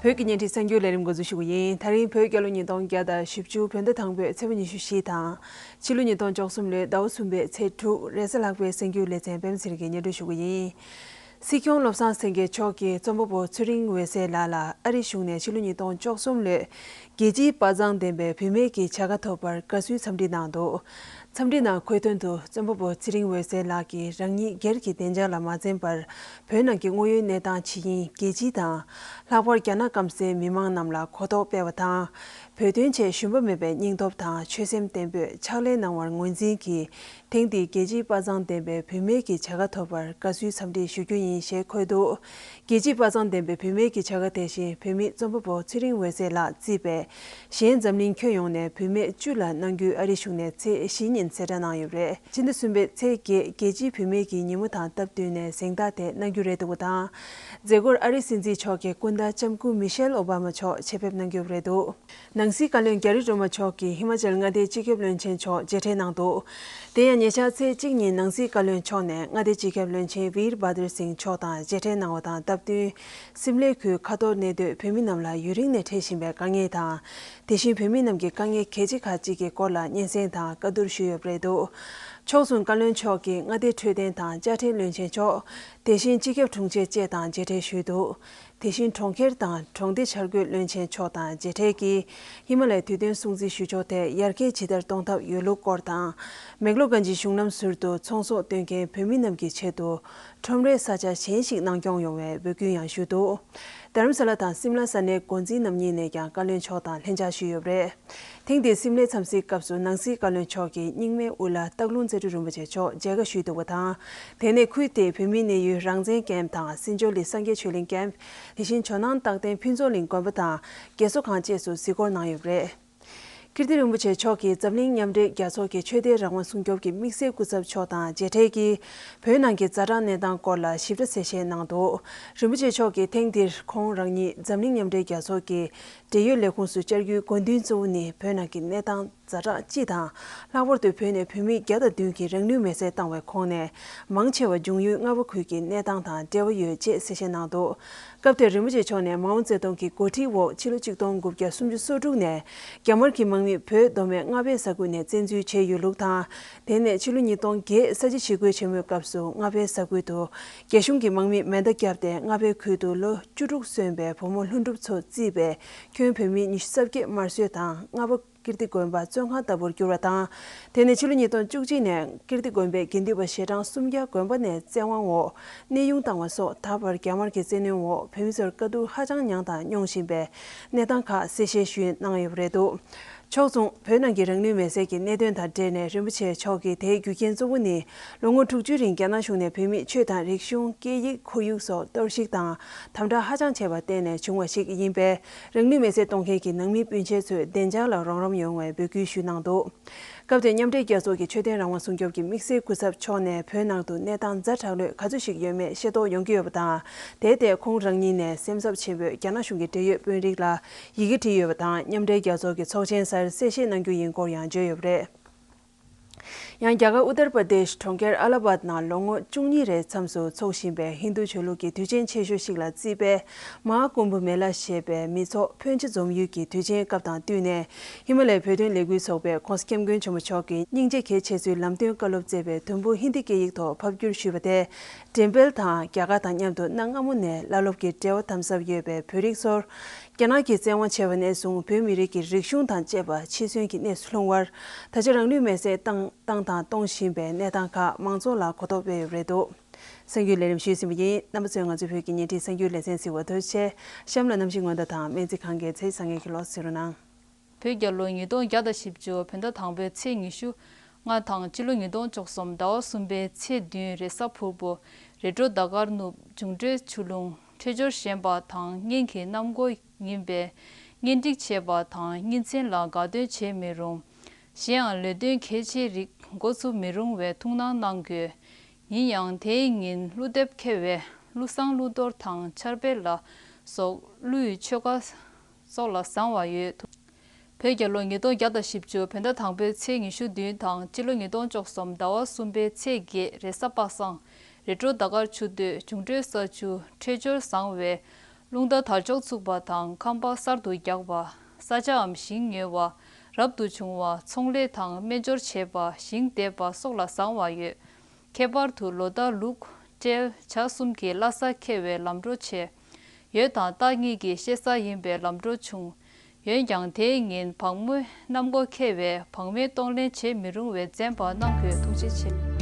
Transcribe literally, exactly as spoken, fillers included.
བོད་ཀྱི་བརྙན་འཕྲིན་གསར་འགྱུར་ལས་རིམ་འགོ་འཛུགས་ཞུ་གི་ཡིན། ད་རིང་བོད་རྒྱལ་ལོ་ཉིས་སྟོང་བརྒྱ་དང་བཞི་བཅུ་བོད་ཟླ་དང་པོའི་ཚེས་པ་ཉི་ཤུ་བཞི་དང་། ཕྱི་ལོ་ཉིས་སྟོང་བཅུ་གསུམ་ལོའི་ཟླ་བ་གསུམ་པའི་ཚེས་དྲུག་རེས་གཟའ་ལྷག་པའི་གསར་འགྱུར་ལེ་ཚན་པད་མ་ཚེ་རིང་གིས་སྙན་སྒྲོན་ཞུ་གི་ཡིན། སྲིད་སྐྱོང་བློ་བཟང་སེང་གེ་མཆོག་གིས་རྩོམ་པ་པོ་ཚེ་རིང་འོད་ཟེར་ལགས་ལ་ཨ་རིའི་གཞུང་ནས་ཕྱི་ལོ་ཉིས་སྟོང་བཅུ་གསུམ་ལོའི་རྒྱལ་སྤྱིའི་དཔའ་མཛངས་ལྡན་པའི་བུད་མེད་ཀྱི་བྱ་དགའ་ཐོབ་པར་དགའ་བསུའི་འཚམས་འདྲི་གནང་འདུག་འཚམས་འདྲི་ནང་འཁོད་དོན་དུ་རྩོམ་པ་པོ་ཚེ་རིང་འོད་ཟེར་ལགས་ཀྱིས་རང་ཉིད་སྒེར་གྱི་བདེ་འཇགས་ལ་མ་འཛེམས་པར་བོད་ནང་གི་དངོས་ཡོད་གནས་སྟངས་ཇི་ཡིན་རྒྱལ་སྤྱི་དང་། ལྷག་པར་རྒྱ་ནག་སྐམ་སའི་མི་མང་རྣམས་ལ་གོ་རྟོགས་སྤེལ་བ་དང་། བོད་དོན་ཆེད་ཞུམ་པ་མེད་པའི་སྙིང་སྟོབས་དང་ཆོད་སེམས་བརྟན་པོས་ཕྱག་ལས་གནང་བར་ངོས་འཛིན་གྱིས། ཐེངས་འདིའི་རྒྱལ་སྤྱིའི་དཔའ་མཛངས་ལྡན་པའི་བུད་མེད་ཀྱི་བྱ་དགའ་ཐོབ་པར་དགའ་བསུའི་འཚམས་འདྲི་ཞུ་རྒྱུ་ཡིན་ཞེས་འཁོད་འདུག་རྒྱལ་སྤྱིའི་དཔའ་མཛངས་ལྡན་པའི་བུད་མེད་ཀྱི་བྱ་དགའ་དེ་བཞིན་བོད་མི་རྩོམ་པ་པོ་ཚེ་རིང་འོད་ཟེར་ལགས་བརྩིས་པའི་གཞན་འཛམ་གླིང་ཁྱོན་ཡོངས་ནས་བུད་མེད་བཅུ་ལ་གནང་རྒྱུའི་ཨ་རིའི་གཞུང་ནས་ཚེས་བཞི་ཉིན་གསལ་བསྒྲགས་གནང་ཡོད་པ་རེད། ཕྱི་ཟླ་གསུམ་པའི་ཚེས་བརྒྱད་རྒྱལ་སྤྱིའི་བུད་མེད་ཀྱི་ཉིན་མོ་དང་སྟབས་བསྟུན་ནས་གཟེངས་རྟགས་དེ་གནང་རྒྱུ་རེད་འདུག་པ་དང་། མཛད་སྒོར་ཨ་རིའི་སྲིད་འཛིན་མཆོག་གི་སྐུ་ཟླ་ལྕམ་སྐུ་མི་ཤེལ་ཨོ་བྷ་མ་མཆོག་ཆེད་ཕེབས་གནང་རྒྱུ་རེད་འདུག་ནང་སྲིད་བཀའ་བློན་རྒྱ་རི་སྒྲོལ་མ་མཆོག་གིས་ཧི་མ་ཅལ་མངའ་སྡེའི་སྤྱི་ཁྱབ་བློན་ཆེན་མཆོག་མཇལ་འཕྲད་གནང་འདུག་དེ་ཡང་ཉེ་ཆར་ཚེས་གཅིག་ཉིན་ནང་སྲིད་བཀའ་བློན་མཆོག་ནས་མངའ་སྡེའི་སྤྱི་ཁྱབ་བློན་ཆེན་ཝིར་བྷ་དར་སིང་མཆོག་དང་མཇལ་འཕྲད་གནང་བ་དང་སྟབས་བསྟུན། སིམ་ལའི་ཁུལ་ཁ་ཐོར་གནས་སྡོད་བོད་མི་རྣམས་ལ་ཡུན་རིང་ནས་འཕྲད་བཞིན་པའི་དཀའ་ངལ་དང་། དེ་བཞིན་བོད་མི་རྣམས་ཀྱི་དཀའ་ངལ་གལ་ཆེ་ཁག་ཅིག་གི་སྐོར་ལ་སྙན་སེང་དང་བཀའ་བསྡུར་ཞུས་ཡོད་པ་རེད་འདུག་ཕྱོགས་མཚུངས་བཀའ་བློན་མཆོག་གིས་མངའ་སྡེའི་འཕྲོད་བསྟེན་དང་དཔྱ་ཁྲལ་བློན་ཆེན་མཆོག་དེ་བཞིན་སྤྱི་ཁྱབ་དྲུང་ཆེ་བཅས་དང་མཇལ་འཕྲད་ཞུས་འདུག་དེ་བཞིན་གྲོང་ཁྱེར་དང་གྲོང་སྡེ་འཆར་འགོད་བློན་ཆེན་མཆོག་དང་མཇལ་འཕྲད་ཀྱིས་ཧི་མ་ལའི་དུས་སྟོན་སྲུང་བརྩི་ཞུ་ཕྱོགས་ཐད་ཡར་རྒྱས་ཇི་ལྟར་གཏོང་ཐབས་ཡོད་ལུགས་སྐོར་དང་། མེག་ལོ་གྷན་ཇི་གཞུང་ལམ་ཟུར་དུ་ཚོང་ཟོག་སྟོན་མཁན་བོད་མི་རྣམས་ཀྱི་ཆེད་དུ་ཁྲོམ་རའི་ས་ཆ་གཞན་ཞིག་གནང་སྐྱོང་ཡོང་བའི་འབོད་སྐུལ་ཡང་ཞུས་འདུག་རྡ་རམ་ས་ལ་དང་སིམ་ལ་ས་གནས་འགོ་འཛིན་རྣམ་གཉིས་ནས་ཀྱང་བཀའ་བློན་མཆོག་དང་ལྷན་བཅར་ཞུས་ཡོད་པ་རེད། ཐེངས་འདིའི་སིམ་ལའི་འཚམས་གཟིགས་སྐབས་སུ་ནང་སྲིད་བཀའ་བློན་མཆོག་གིས་རྙིང་མའི་དབུ་བླ་སྟག་ལུང་རྩེ་སྤྲུལ་རིན་པོ་ཆེ་མཆོག་མཇལ་ཁ་ཞུས་འདུག་པ་དང་། དེ་ནས་ཁུལ་དེའི་བོད་མིའི་གནས་ཡུལ་རང་བཙན་ཀེམ་དང་སྲིད་འབྱོར་གླིང་སངས་རྒྱས་ཆོས་གླིང་ཀེམ། དེ་བཞིན་ཇོ་ནང་རྟག་བརྟན་ཕུན་ཚོགས་གླིང་དགོན་པ་དང་རྒས་གསོ་ཁང་བཅས་སུ་གཟིགས་སྐོར་གནང་ཡོད་པ་རེད། ཀིརྟི་རིན་པོ་ཆེ་མཆོག་གིས་འཛམ་གླིང་མཉམ་འབྲེལ་རྒྱལ་ཚོགས་ཀྱི་ཆོས་དད་རང་དབང་སྲུང་སྐྱོབ་ཀྱི་དམིགས་བསལ་སྐུ་ཚབ་མཆོག་དང་མཇལ་འཕྲད་ཀྱིས། བོད་ནང་གི་ཛ་དྲག་གནས་སྟངས་སྐོར་ལ་ཞིབ་ཕྲ་གསལ་བཤད་གནང་འདུག་རིན་པོ་ཆེ་མཆོག་གིས་ཐེངས་འདིར་ཁོང་རང་ཉིད་འཛམ་གླིང་མཉམ་འབྲེལ་རྒྱལ་ཚོགས་ཀྱི་འབྲེལ་ཡོད་ལས་ཁུངས་སུ་བཅར་རྒྱུའི་དགོས་འདུན་གཙོ་བོ་ནི་བོད་ནང་གི་གནས་སྟངས་ཛ་དྲག་སྤྱི་དང་། ལྷག་པར་དུ་བོད་ནས་བོད་མི་བརྒྱ་དང་བདུན་གྱིས་རང་ལུས་མེར་སྲེག་བཏང་བའི་ཁོངས་ནས་མང་ཆེ་བ་འབྱུང་ཡུལ་རྔ་བ་ཁུལ་གྱི་གནས་སྟངས་དང་འབྲེལ་བ་ཡོད་ཅེས་གསལ་བཤད་གནང་འདུག་སྐབས་དེར་རིན་པོ་ཆེ་མཆོག་ནས་མའོ་ཙེ་ཏུང་གི་འགོ་ཁྲིད་འོག་ཕྱི་ལོ་ཆིག་སྟོང་དགུ་བརྒྱ་སུམ་ཅུ་སོ་དྲུག་ནས་རྒྱ་དམར་གྱི་དམག་མིས་བོད་མདོ་སྨད་རྔ་པའི་ས་ཁུལ་ནས་བཙན་འཛུལ་བྱས་ཡོད་ལུགས་དང་། དེ་ནས་ཕྱི་ལོ་ཉིས་སྟོང་བརྒྱད་ས་བྱི་ཞི་རྒོལ་ཆེན་མོའི་སྐབས་སུ་རྔ་པའི་ས་ཁུལ་དུ་རྒྱ་གཞུང་གི་དམག་མིས་མེ་མདའ་བརྒྱབ་སྟེ་རྔ་པའི་ཁུལ་དུ་ལོ་བཅུ་དྲུག་སོན་པའི་བུ་མོ་ལྷུན་གྲུབ་མཚོ་བརྩིས་པའི་ཁྱོན་བོད་མི་ཉི་ཤུ་རྩ་བརྒྱད་དམར་གསོད་དང་རྔ་པ་ཀིརྟི་དགོན་པ་བཙོན་ཁང་ལྟ་བུར་གྱུར་བ་དང་། དེ་ནས་ཕྱི་ལོ་ཉིས་སྟོང་བཅུ་གཅིག་ནས་ཀིརྟི་དགོན་པའི་དགེ་འདུན་པ་ཞལ་གྲངས་སུམ་བརྒྱ་དགོན་པ་ནས་བཙན་དབང་འོག་གནས་དབྱུང་བཏང་བ་སོགས་ད་བར་རྒྱ་དམར་གྱི་བཙན་གནོན་འོག་བོད་མི་ཚོར་དཀའ་སྡུག་ཧ་ཅང་མྱངས་དང་མྱོང་བཞིན་པའི་གནས་སྟངས་ཁག་གསལ་བཤད་ཞུས་གནང་ཡོད་པ་རེད་འདུག་ཕྱོགས་མཚུངས་བོད་ནང་གི་རང་ལུས་མེར་སྲེག་གི་གནད་དོན་དང་འབྲེལ་ནས་རིན་པོ་ཆེ་མཆོག་གིས་དེའི་རྒྱུ་རྐྱེན་གཙོ་བོ་ནི་ལོ་ངོ་དྲུག་ཅུའི་རིང་རྒྱ་ནག་གཞུང་ནས་བོད་མིའི་ཆོས་དང་རིག་གཞུང་། སྐད་ཡིག་ཁོར་ཡུག་སོགས་གཏོར་བཤིག་དང་དམ་དྲག་ཧ་ཅང་བྱས་པར་བརྟེན་ནས་བྱུང་བ་ཞིག་ཡིན་པས། རང་ལུས་མེར་སྲེག་གཏོང་མཁན་གྱི་ནང་མི་སྤུན་མཆེད་ཚོས་བདེ་འཇགས་ལ་རོགས་རམ་ཡོང་བའི་འབོད་སྐུལ་ཞུས་གནང་འདུག་སྐབས་དེར་མཉམ་འབྲེལ་རྒྱལ་ཚོགས་ཀྱི་ཆོས་དད་རང་དབང་སྲུང་སྐྱོབ་ཀྱི་དམིགས་བསལ་སྐུ་ཚབ་མཆོག་ནས་བོད་ནང་དུ་གནས་སྟངས་ཛ་དྲག་ལོས་ག་ཚོད་ཞིག་ཡོད་མེད་ཤེས་རྟོགས་ཡོང་གི་ཡོད་པ་དང་། དེའི་ཐད་ཁོང་རང་ཉིད་ནས་སེམས་འཚབ་ཆེན་པོས་རྒྱ་ནག་གཞུང་གི་འབྲེལ་ཡོད་དཔོན་རིགས་ལ་ཡི་གེ་བྲིས་ཡོད་པ་དང་། མཉམ་འབྲེལ་རྒྱལ་ཚོགས་ཀྱི་ཚོགས་ཆེན་སར་གསལ་བཤད་གནང་རྒྱུ་ཡིན་སྐོར་ཡང་བརྗོད་ཡོད་པ་རེད། ཡང་རྒྱ་གར་ཨུ་ཏར་པར་དེཤ་གྲོང་ཁྱེར་ཨ་ལ་ཧ་བཱད་ནང་ལོ་ངོ་བཅུ་གཉིས་རེའི་མཚམས་སུ་འཚོགས་བཞིན་པའི་ཧིན་རྡུ་ཆོས་ལུགས་ཀྱི་དུས་ཆེན་ཆེ་ཤོས་ཤིག་ལ་བརྩིས་པའི་མ་ཧཱ་ཀུམ་བྷ་མེ་ལ་ཞེས་པའི་མི་ཚོགས་ཕོན་ཆེ་འཛོམས་ཡུལ་གྱི་དུས་ཆེན་སྐབས་དང་བསྟུན་ནས། ཧི་མ་ལའི་བོད་དོན་ལས་འགུལ་ཚོགས་པའི་༸གོང་ས་༸སྐྱབས་མགོན་ཆེན་པོ་མཆོག་གིས་སྙིང་རྗེ་གལ་ཆེ་ཚུལ་ལམ་སྟོན་བཀའ་སློབ་སྩལ་བའི་དུམ་བུ་ཧིན་དི་སྐད་ཡིག་ཐོག་ཕབ་བསྒྱུར་ཞུས་པ་དེ། འགྲེམས་སྤེལ་དང་རྒྱ་གར་དང་མཉམ་དུ་གནའ་སྔ་མོ་ནས་བླ་སློབ་ཀྱི་འབྲེལ་བ་དམ་ཟབ་ཡོད་པའི་བོད་རིགས་ཚོར། རྒྱ་ནག་གིས་བཙན་དབང་བྱས་པ་ནས་བཟུང་བོད་མི་རིགས་ཀྱི་རིག་གཞུང་དང་བཅས་པ་འཆི་གསོན་གྱི་གནས་སུ་ལྷུང་བར། ད་ཆ་རང་ལུས་མེར་སྲེག་བཏང་བཏང་དང་གཏོང་བཞིན་པའི་གནས་སྟངས་ཁག་མང་ཚོགས་ལ་གོ་རྟོགས་སྤེལ་ཡོད་པ་རེད་འདུག་གསར་འགྱུར་ལས་རིམ་ཞུས་ཟིན་པ་ཡིན། རྣམ་པ་ཚོས་ང་ཚོའི་བོད་ཀྱི་བརྙན་འཕྲིན་གསར་འགྱུར་ལེ་ཚན་གཟིགས་པར་ཐུགས་རྗེ་ཆེ། གཤམ་ལ་གནམ་གཤིས་སྔོན་བརྡ་དང་སྨན་རྩིས་ཁང་གི་ཚེས་བཟང་ངན་གྱི་ལོ་གཟིགས་རོགས་གནང་། བོད་རྒྱལ་ལོ་ཉིས་སྟོང་བརྒྱ་དང་བཞི་བཅུ་བོད་ཟླ་དང་པོའི་ཚེས་ཉི་ཤུ་ལྔ་དང་སྤྱི་ལོ་ཉིས་སྟོང་བཅུ་གསུམ་ཟླ་བ་གསུམ་པའི་ཚེས་བདུན་རེས་གཟའ་ཕུར་བུ། རེས་འགྲོགས་ཟླ་སྐར་ནུབ། འབྱུང་འཕྲོད་ཆུ་ཀླུང་། འཕྲོད་སྦྱོར་ཞན་པ་དང་གཉེན་གྱི་གནམ་སྒོ་ཡིན་པས། གཉེན་སྒྲིག་བྱེད་པ་དང་གཉེན་ཚན་ལ་དགའ་སྟོན་བྱེད་མི་རུང་། གཞན་ཡང་ལས་དོན་གལ་ཆེ་རིགས་འགོ་ཚུགས་མི་རུང་བའི་ཐུགས་སྣང་གནང་དགོས། ཡིན་ཡང་དེའི་ཉིན་ཀླུ་འདེབས་འཁེལ་བས་ཀླུ་བསང་ཀླུ་གཏོར་དང་ཆར་འབེབས་ལ་སོགས་ཀླུ་ཡི་ཆོ་ག་སོགས་ལ་བཟང་བ་ཡོད། བོད་རྒྱལ་ལོ་ཉིས་སྟོང་བརྒྱ་དང་བཞི་བཅུ་བོད་ཟླ་དང་པོའི་ཚེས་ཉི་ཤུ་བདུན་དང་སྤྱི་ལོ་ཉིས་སྟོང་བཅུ་གསུམ་ཟླ་བ་གསུམ་པའི་ཚེས་བརྒྱད་རེས་གཟའ་པ་སངས། རེས་འགྲོགས་ཟླ་སྐར་ཆུ་སྟོད། འབྱུང་འཕྲོད་ས་ཆུ། འཕྲོད་སྦྱོར་བཟང་བས། རླུང་རྟ་དར་ལྕོག་ཚུགས་པ་དང་ཁང་པ་གསར་དུ་རྒྱག་པ། ས་ཆའམ་ཞིང་ཉོ་བ། རབ་ཏུ་བྱུང་བ། ཚོང་ལས་དང་སྨན་སྦྱོར་བྱེད་པ། ཞིང་འདེབས་པ་སོགས་ལ་བཟང་བ་ཡོད། ཁྱད་པར་དུ་ལོ་ཟླ་ལུག་སྤྲེལ་བྱ་གསུམ་གྱི་བླ་གཟའ་འཁེལ་བའི་ལམ་འགྲོ་ཆེ། ཡོས་དང་སྟག་གཉིས་ཀྱི་ཤེ་ས་ཡིན་པའི་ལམ་འགྲོ་ཆུང་། འོན་ཀྱང་དེའི་ཉིན་བག་མོའི་གནམ་སྒོ་ཁེལ་བས་བག་མའི་གཏོང་ལེན་བྱེད་མི་རུང་བས་འཛེམ་པ་གནང་དགོས། ཐུགས་རྗེ་ཆེ།